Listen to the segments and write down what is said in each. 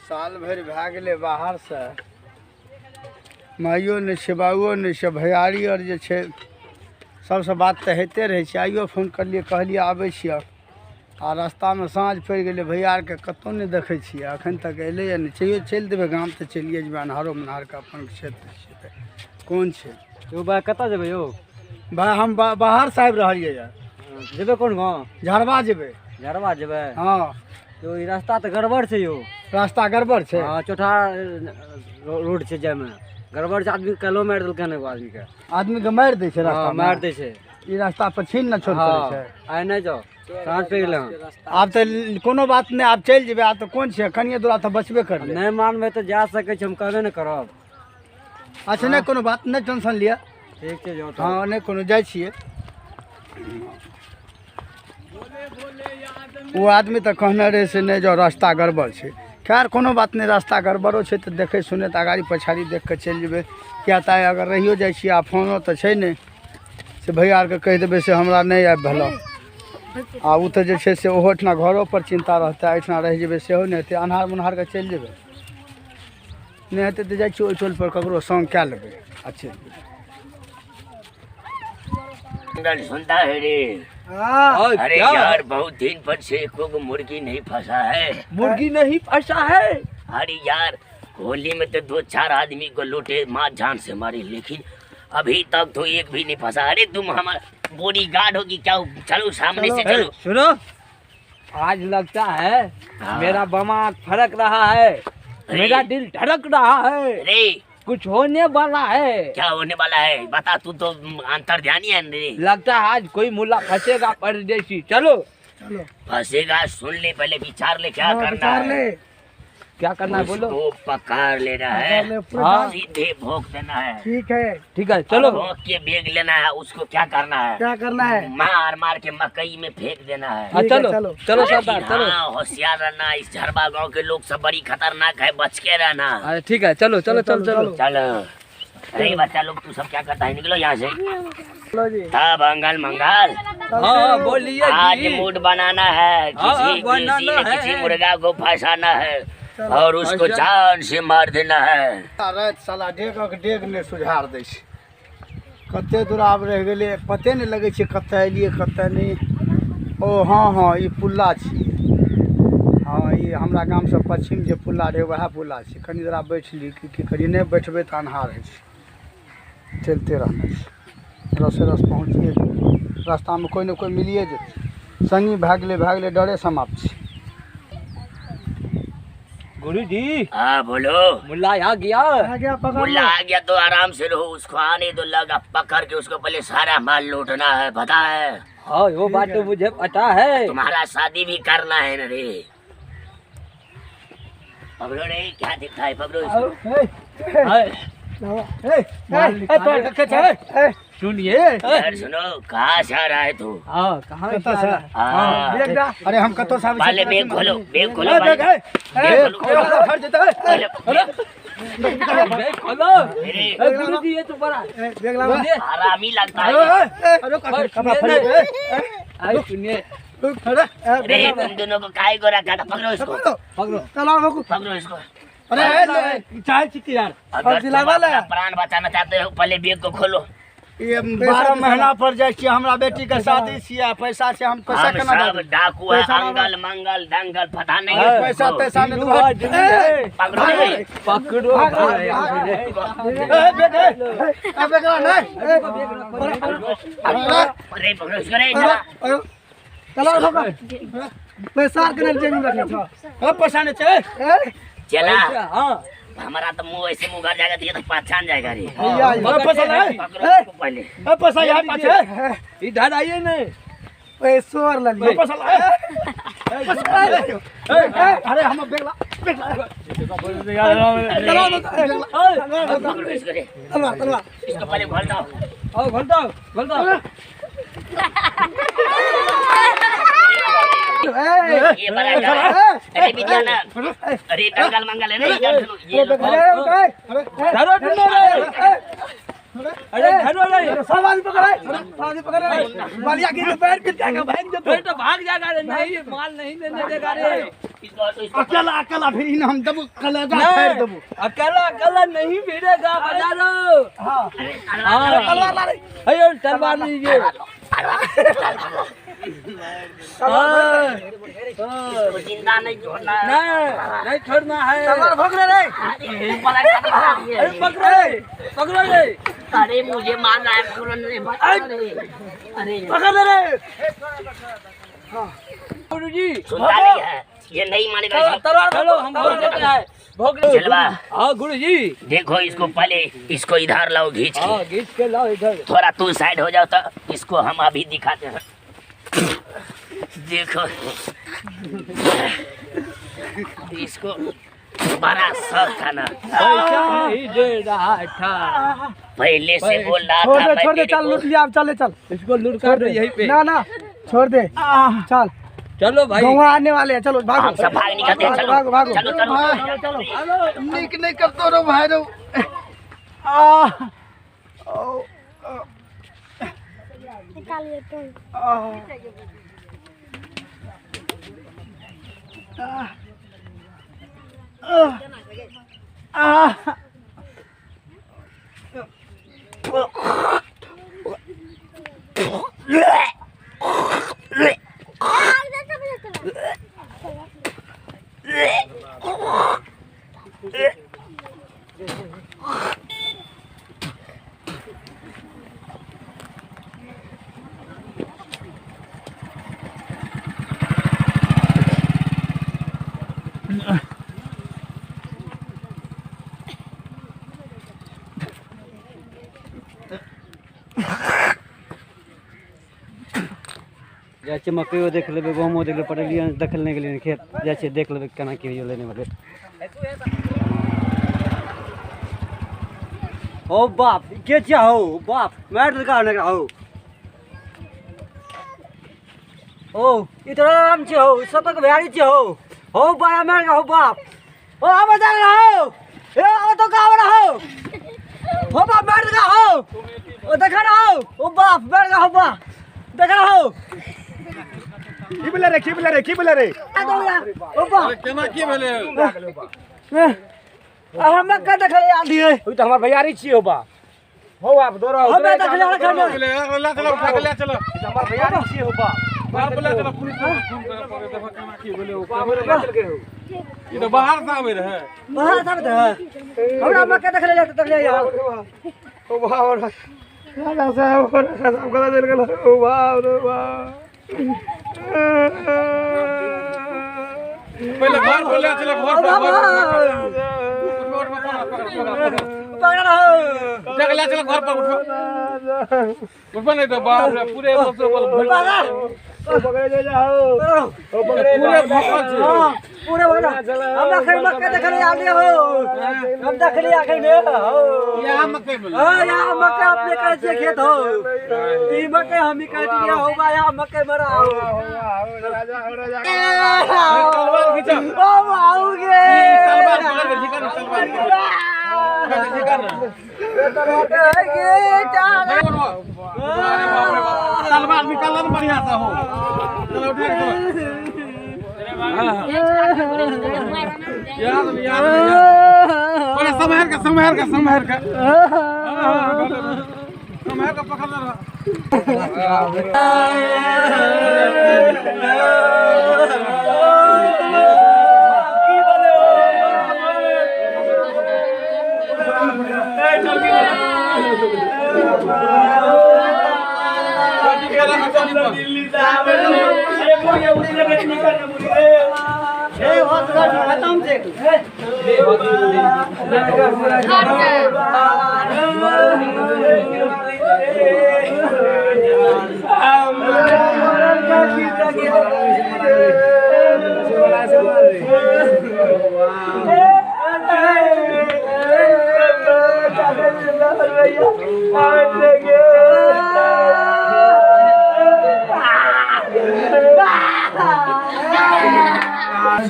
साल भरि भए गेलै बाहरसँ, माइयो नहि छै, बाबुओ नहि छै, भैयारी आर जे छै सबसँ बात तऽ होइते रहै छै। आइयो फोन करलियै, कहलियै आबै छियै, आ रास्तामे साँझ पड़ि गेलै, भैया आरके कतहु नहि देखै छियै, एखन तक एलैए नहि। चलियो चलि देबै गाम तऽ चलिए जेबै, अन्हारो मुन्हारके अपन क्षेत्र छियै तऽ कोन छै। यौ भाइ कतऽ जेबै यौ? भाइ हम बाहरसँ आबि रहलियै यऽ। जेबै कोन गाँव? झरबा जेबै। झरबा जेबै? हँ। यौ ई रास्ता तऽ गड़बड़ छै यौ। रास्ता गड़बड़ छै? हँ, चौठा रोड छै जायमे, गड़बड़ छै। आदमी काल्हो मारि देलकै हन एगो आदमीके। आदमीके मारि दै छै रास्ता? हँ, मारि दै छै। ई रास्ता पर छीन ने छोड़ करै छै। आइ नहि जाउ, साँझ पड़ि गेलै हन। आब तऽ कोनो बात नहि, आब चलि जेबै, आब तऽ कोन छै, कनिए दूरा तऽ बचबे करलै। नहि मानबै तऽ जा सकै छी, हम कहबे नहि करब। अच्छा नहि कोनो बात नहि, टेंशन लिअ। ठीक छै, जाउ। हँ नहि कोनो, जाइ छियै। ओ आदमी तऽ कहने रहै से नहि जाउ, रास्ता गड़बड़ छै। खैर कोनो बात नहि, रास्ता गड़बड़ो छै तऽ देखै सुनैत अगाड़ी पछाड़ी देख कऽ चलि जेबै। किया तऽ आइ अगर रहियो जाइ छियै आ फोनो तऽ छै नहि से भैया आरके कहि देबै से हमरा नहि आबि भेलऽ। आ ओ तऽ जे छै से ओहो ठिना घरोपर चिन्ता रहतै, एहिठिना रहि जेबै सेहो नहि हेतै। अन्हार मुन्हारके चलि जेबै, नहि हेतै तऽ जाइ छियै ओहि टोलपर ककरो सङ्ग कए लेबै आ चलि जेबै। सुनता है रे? अरे यार बहुत दिन पर से एको गो मुर्गी नहीं फंसा है। मुर्गी नहीं फंसा है? अरे यार होली में तो 2-4 आदमी को लूटे, माँ जान से मारी, लेकिन अभी तक तो एक भी नहीं फंसा। अरे तुम हमारा बॉडी गार्ड होगी क्या? चलो सामने से चलो। सुनो, आज लगता है मेरा बमा फड़क रहा है, मेरा दिल धड़क रहा है। अरे कुछ होने वाला है। क्या होने वाला है बता, तू तो अंतर्ध्यानी है रे। लगता है आज कोई मुला फंसेगा परदेसी। चलो चलो। फंसेगा, सुन ले पहले, विचार ले क्या करना है। क्या करना है बोलो? उसको पकड़ लेना है, हाँ। सीधे भोंक देना है। ठीक है ठीक है, चलो। भोंक के बेग लेना है, उसको क्या करना है? क्या करना है? मार मार के मकई में फेंक देना है। हाँ, चलो चलो चलो सरदार चलो। हाँ, होशियार रहना, इस झरबा गांव के लोग सब बड़ी खतरनाक है, बच के रहना। अरे ठीक है, चलो चलो चलो चलो चलो। अरे बच्चा लोग तू सब क्या करता है, निकलो यहाँ से। तब अंगल मंगल। हाँ बोलिए। आज मूड बनाना है, किसी किसी मुर्गा को फंसाना है और उसको जान से मार देना है। राति साला डेगक डेग नहि सुझार दै छै। कते दूर आब रहि गेलै पते नहि लगै छै, कतऽ एलियै कतऽ नहि। ओ हँ हँ, ई पुल्ला छियै। हँ, ई हमरा गामसँ पश्चिम जे पुल्ला रहै वएह पुल्ला छै। कनि देर आब बैठ ली, की करी, नहि बैठबै तऽ अन्हार होइ छै। चलिते रहना छै, रसे रस पहुँचिए जेबै। रास्तामे कोइ ने कोइ मिलिए जेतै। सङ्गी भए गेलै, भए गेलै, डरे समाप्त छै। गुरुजी। हाँ बोलो। मुल्ला आ गया। आ गया, पकड़ मुल्ला आ गया तो आराम से रहो, उसको आने दो, लगा पकड़ के उसको पहले सारा माल लूटना है, पता है? हाँ वो बात तो मुझे पता है। तुम्हारा शादी भी करना है ना रे। पकड़ो रे, क्या दिखता है, पकड़ो इसको। सुनिए सुनो, कहाँ से आ रहा है तू? हाँ कहाँ से आ रहा है? अरे हम कतो से? पहले बैग खोलो, बैग खोलो, बैग खोलो। गुरुजी ये तो बड़ा हरामी लगता है। अरे सुनिए, अरे तुम दोनों को काहे को रखा था? पकड़ो इसको, पकड़ो, पकड़ो इसको। अरे चाय चिक्की यार, अगर तुम अपना प्राण बचाना चाहते हो पहले बैग को खोलो। ये 12 महीना पर जाइ छियै, हमरा बेटी के शादी छियै, पैसा छै, हम पैसा केना सब डाकू है, अंगल मंगल दंगल पता नहीं है, पैसा पैसा नहीं। पकड़ो पकड़ो, अरे पकड़ो इसको रे, चलो पैसा के जेब में रखने छौ, पैसा नहीं छै चला। हां हमारा तो मुंह ऐसे मुंह घर जाएगा तो पहचान जाएगा रे। पैसा नहीं, पहले पैसा यहाँ पाछे इधर आइए नहीं, पैसो और ले लियो, पैसा अरे हम बेगला पकड़ो इसको रे, इसको पहले घोल दो। आओ घोल दो, घोल दो। ये बड़ा अरे विद्या ना, अरे दंगल मंगल है रे, इधर सुनो, ये लो। धरो ढूंढो रे। अरे धरो रे। सब आदमी पकड़ रे, सब आदमी पकड़ रे। मालिया के पैर गिर जाएगा, भाग जतो। फिर तो भाग जाएगा रे, नहीं माल नहीं लेने देगा रे। इसको इसको अकेला अकेला फिर इन हम दबू कलेजा फाड़ दबू। अकेला अकेला नहीं भिड़ेगा, बजा लो। हां हाँ तलवार ला रे। अरे तलवार लीजिए। हाँ, इसको जिंदा नहीं छोड़ना है। नहीं नहीं छोड़ना है। तलवार भोग रे रे। अरे पकड़ लिए। अरे पकड़ो रे, पकड़ो रे, अरे मुझे मार रहा है तुरंत रे, पकड़ रे। अरे पकड़ ले रे। गुरु जी सुनता नहीं है, ये नहीं मानेगा इसको। तलवार चलो हम भोग लेते हैं, भोग ले। चलवा। हाँ गुरु जी देखो इसको पहले इसको इधर लाओ खींच के। हाँ खींच के लाओ इधर। थोड़ा तू साइड हो जाओ तो इसको हम अभी दिखाते हैं। देखो इसको बड़ा शौक था ना, पैसा नहीं दे रहा था। पहले से बोल रहा छोड़ था दे मैं छोड़ दे, तेरे चल को। लूट लिया अब, चल चल इसको लूट कर दो यहीं पे। ना ना छोड़ दे, चल चलो भाई गौवा आने वाले हैं, चलो भागो। हम सब भाग निकलते हैं, चलो भागो भागो चलो चलो चलो चलो। निक नहीं करतो रो भाई रो। आ ओ निकालिए तो। आ आ जाइ छियै मकइयो देख लेबै, गहूमो देख लेबै, पटेलियै देखल नहि गेलियै खेत, जाइ छियै देख लेबै केना की होइए लेने वाले। ओ बाप के छियै हौ बाप, मारि देलका हन एकरा हौ। ओ ई तऽ राम छियै हौ, ई सबक भैयारी छियै हौ। हौ बाया मारि हौ बाप। ओ आबै जा हौ, ए आबै तो का आबै हौ। हो बाप मारि देलका हौ। ओ देखा ना हौ, ओ बाप मारि देलका हौ बाप, देखा ना हौ। की बोले रे, की बोले रे, की बोले रे? ओ बाप केना की भेलै? हमरा के देखले आयल दियै। ई तो हमार भैयारी छियै हो बा। हो आप दौड़ा हमरा देखले आयल खाना। ले चलो, उठा के ले चलो। हमार भैयारी छियै हो बा। घर पर ले चलो, पुलिस को फोन करे पड़े, देखो केना की भेलै। ओ बाप रे, चल के हो। ई तऽ बाहर से आबै रहै। बाहर से आबैत रहै। हमरा मक्का देखले आयल देखले आयल। ओ बाप रे, राजा साहब साहब गला देल गेल। ओ बाप रे बाप। पहिले घर पर ले चलो, घर पर। पकड़ रहो। उठा के ले चलो घर पर, उठो उठो नहीं तो बाप रे पूरे सबसे बोल पकड़े ले जाओ, ओ पकड़े पूरे भोकल छै। हां पूरे भोकल। हमरा खैर मक्का देखले आयल दियै हो। हम देखले आखिर में हो। यहाँ मकई मिले। हां यहाँ मक्का अपने करै छियै खेत हो। ई मकई हम ही करै छियै हो बा, यहाँ मकई मरा हो। राजा हो राजा। तलवार खींचा। ओ आओगे। तलवार पकड़ के झिका ना, तलवार पकड़ के झिका ना। तलवार निकाल ना बढ़िया सा हो। चलो उठा के चलो। याद नहीं, याद नहीं। पहले संभाल के, संभाल के, संभाल के, संभाल के पकड़ ले।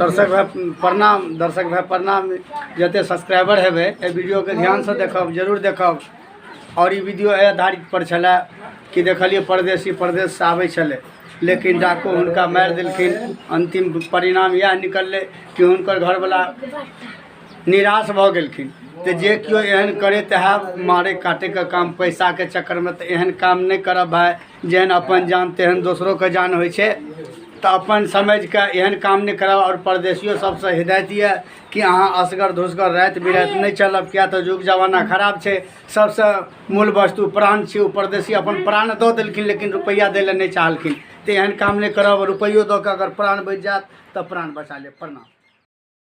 दर्शक भाई प्रणाम, दर्शक भाई प्रणाम। जते सब्सक्राइबर हेबै एहि वीडियोके ध्यानसँ देखब, जरूर देखब। आओर ई वीडियो एहि आधारित पर छलए कि देखलियै परदेशी परदेशसँ आबै छलै, लेकिन डाकू हुनका मारि देलखिन। अन्तिम परिणाम इएह निकललै कि हुनकर घरवला निराश भऽ गेलखिन। तऽ जे केओ एहन करैत हैब मारै काटैके काम पैसाके चक्करमे, तऽ एहन काम नहि करब भाय। जेहन अपन जान तेहन दोसरोके जान होइ छै, तऽ अपन समझिके एहन काम नहि करब। आओर परदेसियो सबसँ हिदायत यऽ कि अहाँ असगर धुसगर राति बिराति नहि चलब, किएक तऽ युग जमाना खराब छै। सबसँ मूल वस्तु प्राण छै। ओ परदेसी अपन प्राण दऽ देलखिन, लेकिन रुपैआ दै लए नहि चाहलखिन। तऽ एहन काम नहि करब। रुपैओ दऽ कऽ अगर प्राण बचि जायत तऽ प्राण बचा लेब। प्रणाम।